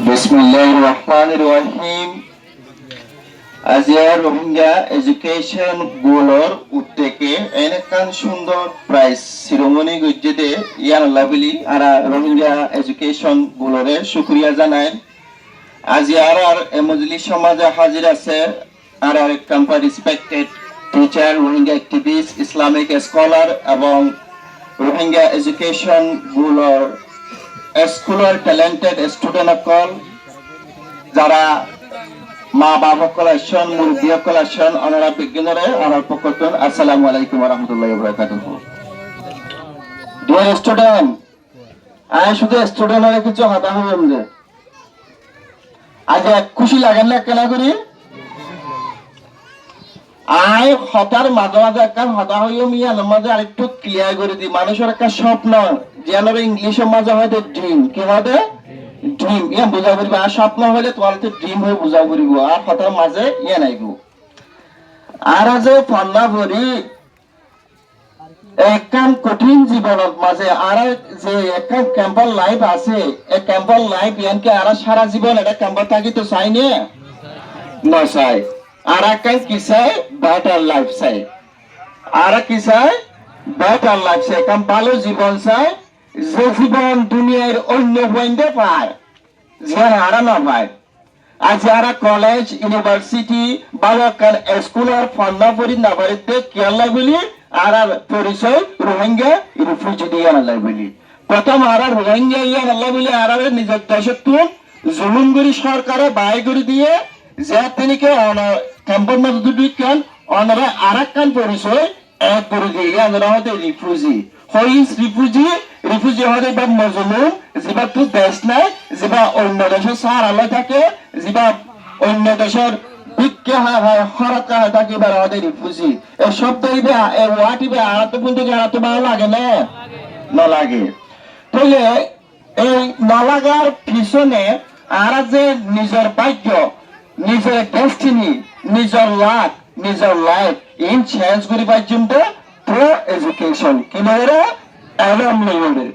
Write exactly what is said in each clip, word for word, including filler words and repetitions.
Bismilláhir Rohmánir Rohím. Aijja Rohingya Education Board or uddeke en ekkán cúndor prize ceremony goijjé dé, yíanolla buli añára Rohingya Education Board ore cúkuriya zanair. Aijja añárar e mojlis or mazé házir asé añárar ekkán respected teacher, Rohingya activist, Islamic scholar ebong Rohingya Education Board or school or talented student ókkol, zara ma baf ókkol aiccón, murubbi ókkol aiccón, onora beggúnore añárar fokkóttun assalamu alaikum wa rahmatullahi wa barakatuhu. Dear student, añí cúdu student ore kessú hotá hoiyum dé. Aijja kúci lager né ekkán gorí? Añí hotár mazé mazé ekkán hotá hoiyum, yíanor mazé arektú clear gorí di. Manúcor ekkán cópno, ziyánore English or mazé hoó dé dream. Ki hoó dé? Dream. Yían buzá foribó. Ar cópno hoilé tuáñrattú dream hoi buzá foribó. Ar hotár mazé yían aibó. Añára ze fonná forí, ekkán kothin zibonor mazé añára ze ekkán camp or life asé, e camp or life yían ki añára sára zibon eçé camp ot tákito sai né? Nosai. Añára ekkán ki sai? Better life sai. Añára ki sai? Better life sai. Ekkán bála zibon sai, ze zibon duniyair oinno fuainde fai, ziyán añára no fai. Aijja añára college, university, bála ekkán school or fonná forí no farir dé kiyólla buli añárar forisoi Rohingya refugee dé yíanolla buli. Fottóm añára Rohingya yíanolla buli añárare nizor decóttun zulum gorí sorkare bair gorí diyé, ze tini ke ono camp or mazé dúikkán, onora arekkán forisoi ek gorí diyé, yíanore hoó dé refugee. Who is refugee? Refugee hoó dé ibá mozlum, zibáttu dec nai, zibá oinno decór sára loi táke, zibá oinno decór bikká há-, há-, hórat hái táke, ibáre hoó dé refugee. E cóbdo ibá, e word ibá añárattú fúinte ki añárattú bála lage né? No lage. Tóile ei no lagar fisóne añára ze nizor bágyo, nizor destiny, nizor luck, nizor life, iín change gorí faijjum dé through education. Ki loiyóre? Elóm loiyóre.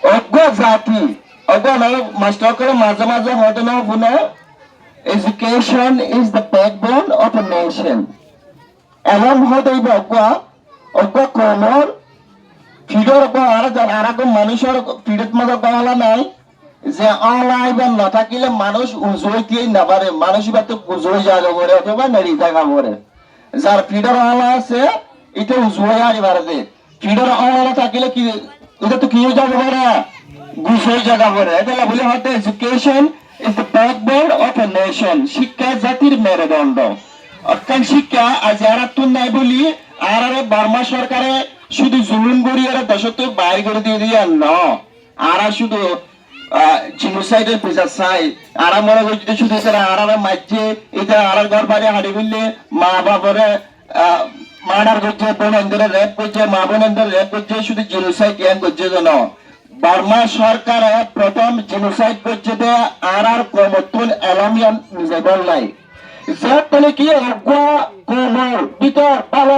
Uggwá zati, uggwá no mastor ókkole mazé mazé hoó dé no fúno, education is the backbone of a nation. Elóm hoó dé ibá uggwá, uggwá koumor fidor uggwá, añára zan, añára uggwá manúcor fidor mazé uggwá óla nai, ze óla ibá no tákile manúic uzu ói no fare, manúic ibáttu uzu ói zai fore, otóba neri zai fore. Zar fidor óla asé, íte uzu ói ari fare dé. Fidor óla tákile ki, íte tó ki ói zai fore? Guc ói zai fore. Etolla buli hoó dé education is the backbone of a nation. Cíkka zatir merudondo. Ekkán cíkka aijja añárattú nai buli, añárare Borma sorkare cúdu zulum gorí añára decóttu bair gorí diyé dé yían no. Añára cúdu, ah, genocide or fisar sai. Añára mone goijjí dé cúdu ítara añárare maijjé, ítara añárar gór bari haçi félaiye, ma bafore, ah, murder goijjé, boinnaindóre rape goijjé, ma boinnaindóre rape goijjé, cúdu genocide yían goijjé dé no. Borma sorkare fottóm genocide goijjé dé añárar koumottún elóm yían nizaibolla. Zeéñttu niki uggwá koumor bútore bála